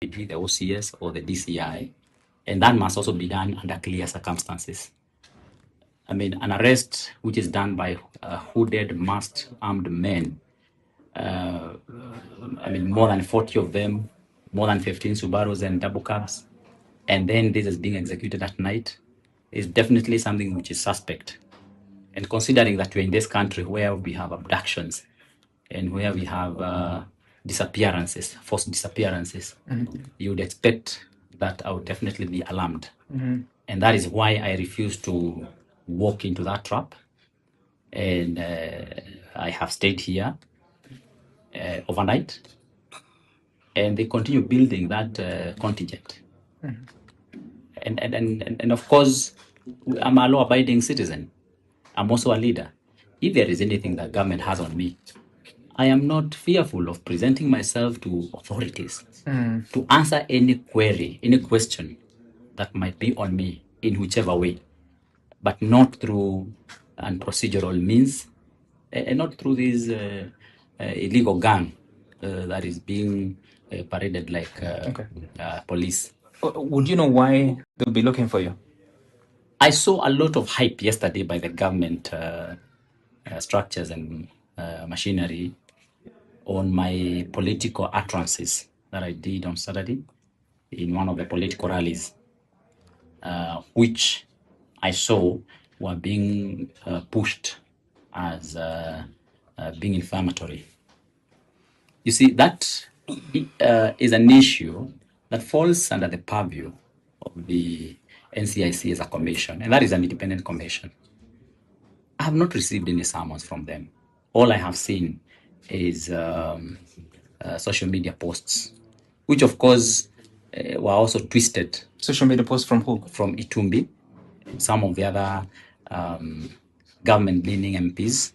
The OCS or the DCI, and that must also be done under clear circumstances. I mean, an arrest which is done by hooded, masked, armed men, I mean, more than 40 of them, more than 15 Subarus and double cabs, and then this is being executed at night, is definitely something which is suspect. And considering that we're in this country where we have abductions and where we have disappearances, forced disappearances, you would expect that I would definitely be alarmed. And that is why I refuse to walk into that trap. And I have stayed here overnight, and they continue building that contingent. And of course, I'm a law-abiding citizen. I'm also a leader. If there is anything that government has on me, I am not fearful of presenting myself to authorities to answer any query, any question that might be on me in whichever way, but not through unprocedural means and not through this illegal gang that is being paraded like police. Would you know why they'll be looking for you? I saw a lot of hype yesterday by the government structures and machinery on my political utterances that I did on Saturday in one of the political rallies, which I saw were being pushed as being inflammatory. You see, that is an issue that falls under the purview of the NCIC as a commission, and that is an independent commission. I have not received any summons from them. All I have seen is social media posts, which of course were also twisted. Social media posts from who? From Itumbi, some of the other government-leaning MPs.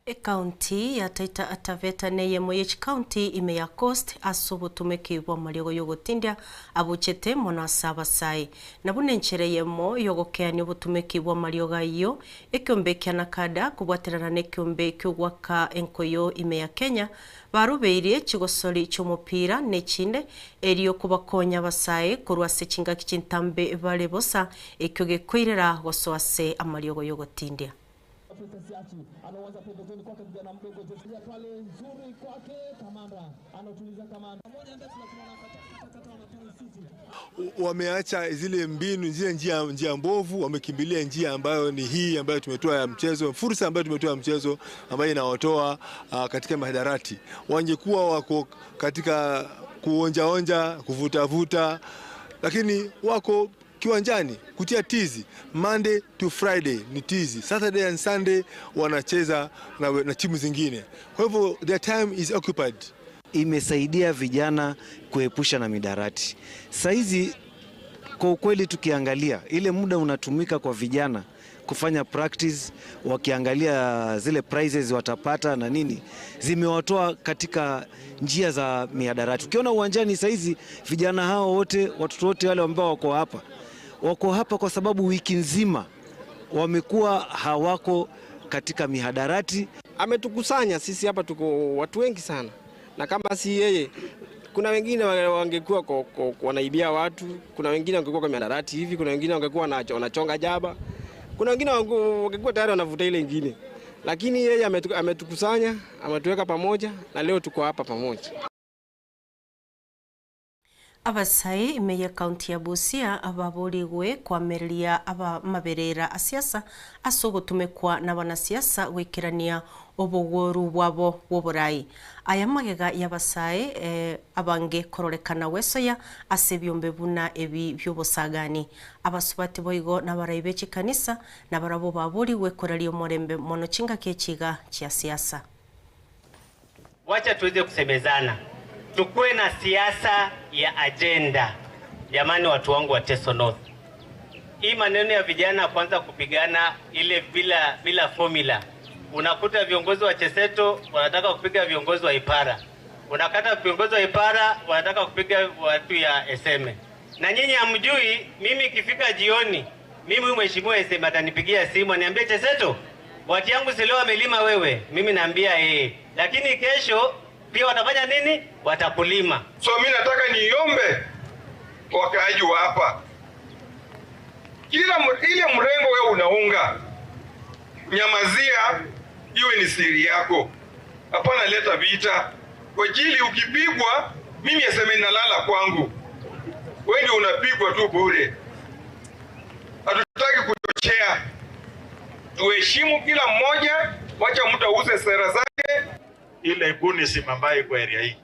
Ekaunti ya Taita Taveta neye moyech county ime ya Coast asubutumeki bwa maliogo yogotindia abuchete mono asabasai nabune nchere yemo yogokeani obutumeki bwa malioga iyo ekyombe kya nakada kubwaterana nekyombe kyogwaka enkoyo ime ya Kenya barubeirie chigosoli chomupira nechinde eriyo kubakonya basae korwase chingaki chintambe bale bosa ekyoge koirera gosoase amaliogo yogotindia. Wameacha zile mbinu, zile njia mbovu, wamekimbilia njia ambayo ni hii ambayo tumetoa ya mchezo, fursa ambayo tumetoa ya mchezo ambayo inawatoa katika mihadarati. Wangekuwa wako katika kuonja-onja, kuvuta-vuta, lakini wako kiwanjani kutia tizi. Monday to Friday ni tizi, Saturday and Sunday wanacheza na timu zingine. Kwa hivyo their time is occupied. Imesaidia vijana kuepusha na midarati. Saizi kwa ukweli tukiangalia ile muda unatumika kwa vijana kufanya practice, wakiangalia zile prizes watapata na nini, zimewatoa katika njia za mihadarati. Ukiona uwanjani saizi vijana hao wote, watoto wote wale ambao wako hapa kwa sababu wiki nzima wamekuwa hawako katika mihadarati. Ametukusanya sisi hapa, tuko watu wengi sana, na kama si yeye kuna wengine wangekuwa wanaibia watu, kuna wengine wangekuwa kwa mihadarati hivi, kuna wengine wangekuwa wanachonga jaba, kuna wengine wangekuwa tayari wanavuta ile nyingine. Lakini yeye ametukusanya, ametuweka pamoja, na leo tuko hapa pamoja. Abasai imeya kaunti ya Busia ababoligwe kwamereria aba maberera asiasa asogotumekwa na banasiasa gwikirania obogoru bwabo bwoborai. Aya magega y'abasai abange kororekana wesoya ase byombe buna ebi byobosagani. Abasubati boigo n'abaraibe chikanisa nabarabo baboligwe koraria omorembe mono chingaki echiga chia siasa. Wacha tuweze kusemezana, tukue na siasa ya agenda. Jamani, watu wangu wa Teso North, hii maneno ya vijana kwanza kupigana ile bila formula. Unakuta viongozi wa Cheseto wanataka kupiga viongozi wa Ipara, unakata viongozi wa Ipara wanataka kupiga watu ya SM. Na nyinyi hamjui, mimi ikifika jioni, mimi mheshimiwa SM atanipigia simu aniambie, Cheseto, watu yangu si leo amelima wewe. Mimi naambia eh, lakini kesho pia watafanya nini? Watakulima. So mimi nataka niombe wakaaji wa hapa, kila ile mrengo wewe unaunga, nyamazia, iwe ni siri yako. Hapana leta vita. Kwa ajili ukipigwa, mimi aseme nalala kwangu, wewe ndio unapigwa tu bure. Hatutaki kuchochea, tuheshimu kila mmoja, wacha mtu auze sera zake. Ile gunism ambayo iko area hii,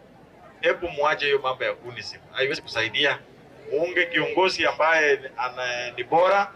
hebu muache hiyo mambo ya gunism, haiwezi kusaidia. Muunge kiongozi ambaye ni bora.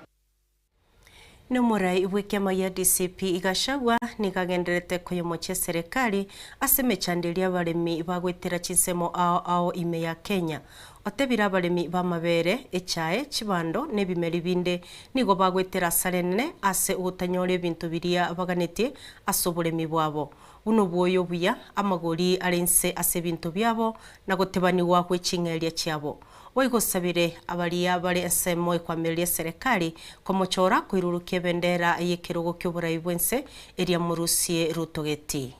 Nomurai bw'ekiama ya DCP igashagwa nikagenderete koyomochia serikali ase emechanderia abaremi bagwetera chinsemo ao ao ime ya Kenya. Otebire abaremi b'amabere, echae, chibando n'ebimeri binde nigo bagwetera asare nene ase ogotanyora ebinto biria baganetie ase oboremi bwabo. Buno bwoyo buya amagori are nse ase ebinto biabo na gotebanigwa gwe ching'eria chiabo. Waigosabire abaria bare ensemo ekwamereria serikali komochora koirurukia bendera yekerogo ky'oborai bwense eria murusie Rutogeti.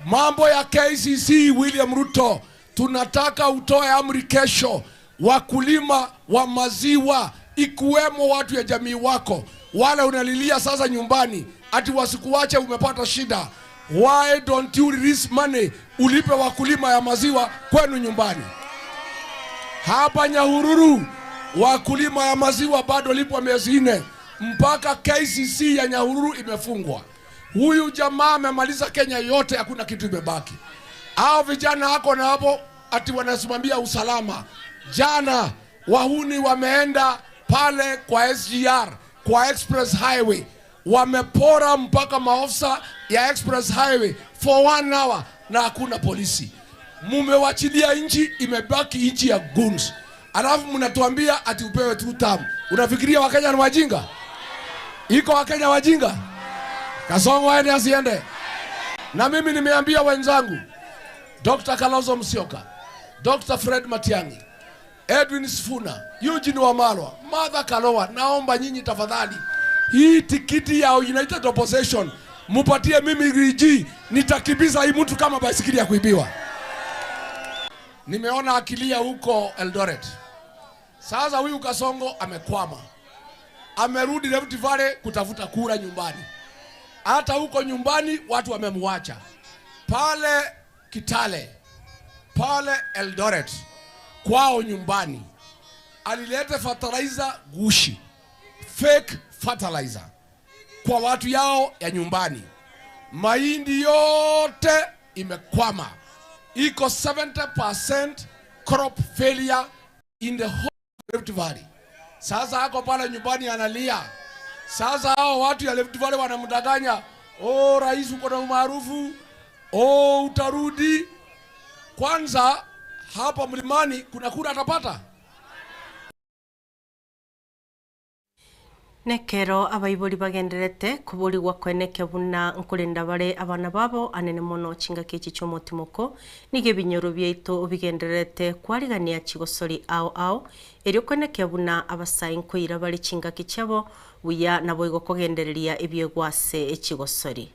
Mambo ya KCC William Ruto, tunataka utoe amri kesho, wakulima wa maziwa ikiwemo watu ya jamii wako wale unalilia sasa nyumbani ati wasikuache umepata shida. Why don't you release money ulipe wakulima ya maziwa kwenu nyumbani? Hapa Nyahururu wakulima ya maziwa bado lipwa miezi 4 mpaka KCC ya Nyahururu imefungwa. Huyu jamaa amemaliza Kenya yote, hakuna kitu imebaki. Hao vijana hako na hapo ati wanasimamia usalama. Jana wahuni wameenda pale kwa SGR, kwa Express Highway, wamepora mpaka maofisa ya Express Highway for 1 hour na hakuna polisi. Mumewachilia nchi, imebaki nchi ya goons. Alafu mnatuambia ati upewe 2 term. Unafikiria Wakenya ni wajinga? Iko Wakenya wajinga? Kasongo aende asiende? Na mimi nimeambia wenzangu, Dr. Kalonzo Musyoka, Dr. Fred Matiang'i, Edwin Sifuna, Eugene Wamalwa, Martha Karua, naomba nyinyi tafadhali, hii tikiti ya United Opposition mupatie mimi RG, nitakimbiza hii mtu kama baisikeli ya kuibiwa. Nimeona akilia huko Eldoret. Sasa huyu Kasongo amekwama. Amerudi Rift Valley kutafuta kura nyumbani. Hata huko nyumbani watu wamemwacha. Pale Kitale, pale Eldoret, kwao nyumbani, alileta fertilizer gushi, fake fertilizer kwa watu yao ya nyumbani. Mahindi yote imekwama. Iko 70% crop failure in the whole Rift Valley. Sasa hako pale nyumbani analia. Sasa hao watu ya Rift Valley wanamdanganya, oh rais uko na umaarufu, oh utarudi. Kwanza hapa mlimani kuna kura atapata. Nekero abaibori bagenderete kubuligwa kweneke buna nkulinda bare abana babo anene mono chingaki echi ch'omotimoko nigo ebinyoro biaito bigenderete kwarigania chigosori ao ao erio kweneke buna abasai nkoira bare chingaki chiabo buya nabo igo kogendereria ebiegwase echigosori.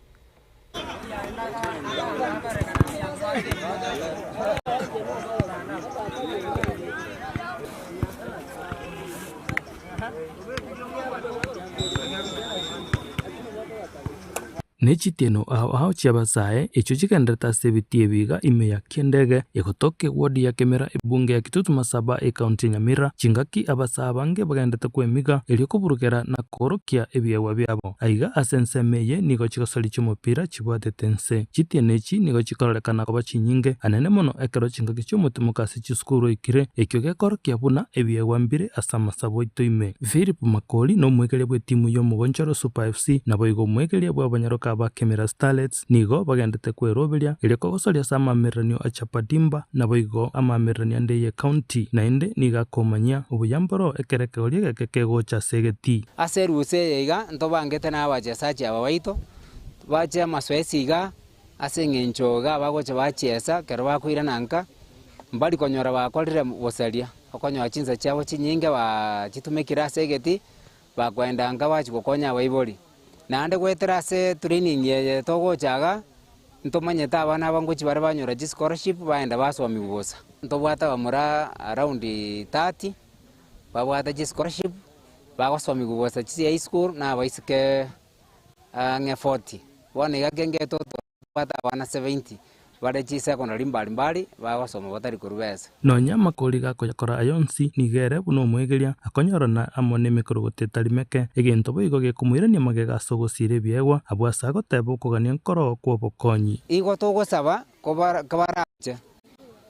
Nechitieno ao ao chiabasae echo chigenderete ase ebitii ebiga ime ya Kiendege egotoke ward ya Kemera ebunge ya Kitutu Masaba ekaunti ya Nyamira chingaki abasaa bange bagendete kwemiga erio koburukera na korokia ebiegwa biabo aiga ase ensemo eye nigo chigosori chiomopira chibwatete nse chitieno echi nigo chikororekana koba chinyinge anene mono ekero chingaki chiomotimoka ase chisukuru oikire ekio gekorokia buna ebiegwa mbire ase amasabo aito ime. Philip Makori nomwekeria bwa etimu ya omogonchoro Super FC nabo igo omwekeria bwa abanyaroka ba Kemera Starlets nigo bagendete kweroberia erio kogosoria ase amameranio a Chapadimba nabo igo amameranio ande ye county naende niga akomanya obuyamboro ekerekegoria geke kegocha ase egeti ase eruse iga ntobangete na abachesachi aba baito bache amasoesi iga ase eng'encho iga bagocha bachiesa kero bakoirana nka mbari konyora bakorire bosaria okonyora chinsa chiabo chinyinge bachitumikire ase egeti bakwenda nka bachi gokonya abaibori naende gwetera ase training eye togochaga Ntomanyete abana abangochi bare banyora scholarship baenda basomi bosa. Ntobwata bamura around 30 babwata scholarship bagosomi bosa chi high school na baisike nge 40. Bono iga kenge totobwata abana 70 bare chi secondary mbali mbali bagosoma batari korubesa. Nonya makori gakoyakora ayonsi nigere buno omwegeria akonyorana amo n'emikorogoto etari meke egento boigo gekomoirania magega ase ogosira ebiegwa abwo ase agoteba okogania nkoro kwa obokonyi. Igo togosaba kobarache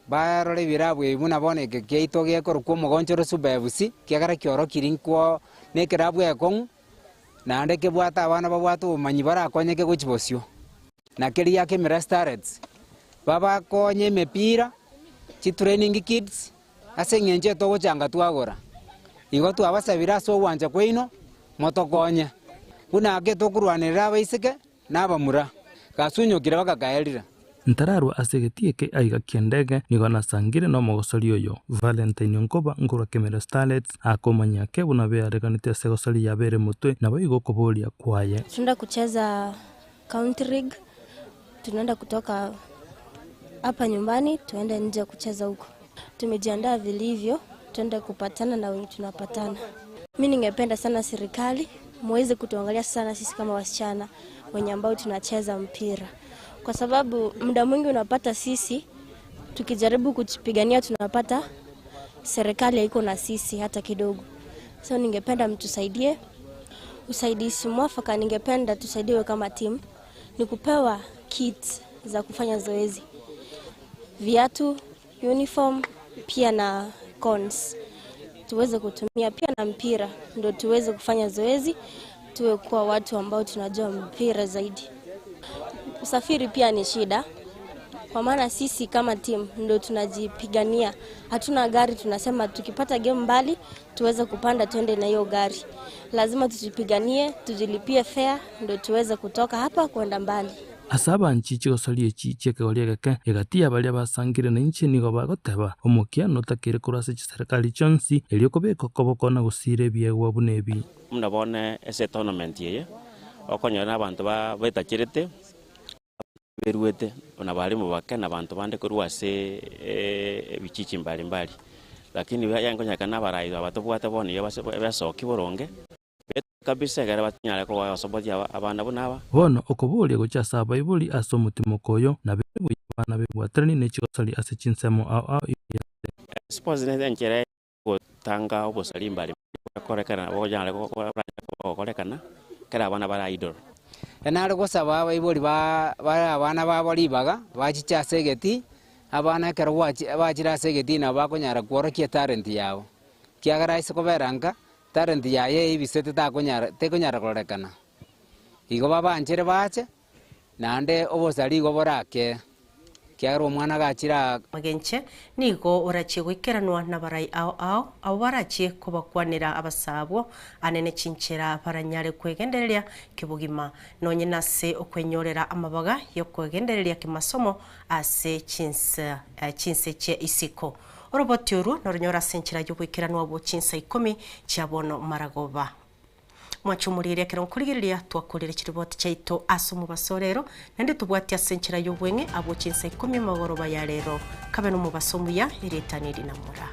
barore ebirabu ebi buna bono eke kiaito gekorokwa omogonchoro Suba FC kiagera kiorokiri nkwo na ekerabu ekong'u naende kebwate abana babwate obomanyi barakonyeke gochi bosio. Na keria Kemera Starlets babakonye emepira chi training kids ase eng'encho togochanga twagora. Igo twabasabire ase ogwancha kwaino motokonye buna ake tokorwanera abaiseke na abamura gasunyokire bakakaerira. Ntararwa ase egeti aiga kiendege nigo nasangire na omogosori oyo Valentine Nkoba nkorwa Kemera Starlets akomanya ke buna beareganete ase egosori yabere motwe nabo igo okoboria kwaye. Tunaenda kucheza county league, tunaenda kutoka hapa nyumbani tuende nje kucheza huko. Tumejiandaa vilivyo, tuende kupatana na wengi tunapatana. Mimi ningependa sana serikali muweze kutuangalia sana sisi kama wasichana wenye ambao tunacheza mpira. Kwa sababu muda mwingi unapata sisi tukijaribu kujipigania tunapata serikali haiko na sisi hata kidogo. So ningependa mtusaidie. Usaidizi mwafaka ningependa tusaidiwe kama timu ni kupewa kits za kufanya zoezi. Viatu, uniform, pia na cones. Tuweze kutumia pia na mpira ndio tuweze kufanya zoezi, tuwe kuwa watu ambao tunajua mpira zaidi. Usafiri pia ni shida. Kwa maana sisi kama timu ndio tunajipigania. Hatuna gari, tunasema tukipata game mbali tuweze kupanda twende na hiyo gari. Lazima tujipiganie, tujilipie fare ndio tuweze kutoka hapa kwenda mbali. Ase abanchi chigosori echi chiekegori egeke egati abaria basangire na inche nigo bagoteba omokia notakire korwa ase chiserikali chionsi erio okobeka okoboko na gosira ebiegwa buna ebi. Muna bone ase tournament eye okonyora abantu betachirete beruete na barimu bake na bantu bande korwa ase ebichichi mbalimbali, lakini yankonyaka nabarai abatobwate bono iyo basoki boronge kabisa gara batinyara ko basobotia abana bonaba bono okoboria gocha ase abaibori ase omotima koyo na bebuya abana bebwaterani n'echigosori ase chinsemo ao sports ne enchere gotanga obosari mbali korekana bojana korekana kera abana bara idol enare gosaba abaibori ba abana babo ribaga bachicha ase egeti abana ekero bachire ase egeti nabo bakonyara kworokia talent yabo kiagera ase koberanka talent yaye ibisete takonyara tekonyara korekana igo babanchere bache naende obosari igo borake kiagera omwana gachira magenche nigo orachie goikeranwa na barai ao ao abo barachie kobakwanera abasabwo anene chinchera baranyare kwegendereria kibugima nonye nase okwenyorera amabaga yo kwegendereria kimasomo ase chinse che isiko oroboti oru norunyora senchera yo goikeranwa bo chinsa 10 chiabono maragoba. Mwachumurire kero nkurigiriria twakorere chiriboti chaito ase omubaso rero nende tubwatia senchera y'obweng'e abo chinsa 10 magoroba ya rero kabe n'omubaso muya eretaniri namura.